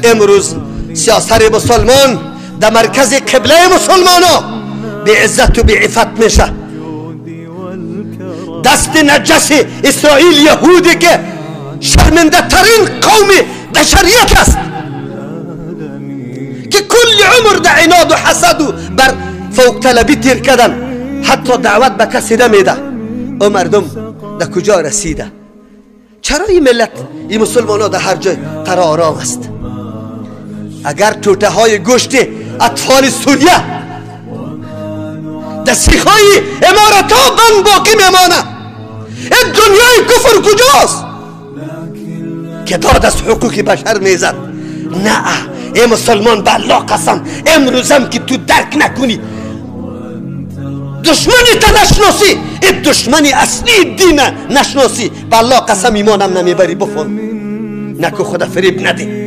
امروز سیاست مسلمان در مرکز قبله مسلمان ها به عزت و به عفت میشه. دست نجس اسرائیل یهودی که شرمنده ترین قوم بشریت است که کل عمر در عناد و حسد و بر فوق طلبی تیر کردن، حتی دعوت به کسی نمیده. او مردم در کجا رسیده؟ چرا این ملت، این مسلمان ها در هر جای قرار آرام است؟ اگر توته های گوشت اطفال سوریه در سیخ های امارت ها بند باقی میمانه، این دنیای کفر کجاست که داد از حقوق بشر میزد؟ نه ای مسلمان، به الله قسم امروزم که تو درک نکنی، دشمنی تا نشناسی، این دشمنی اصلی دین نشناسی، به الله قسم ایمانم نمیبری. بفهم نکو، خدا فریب نده.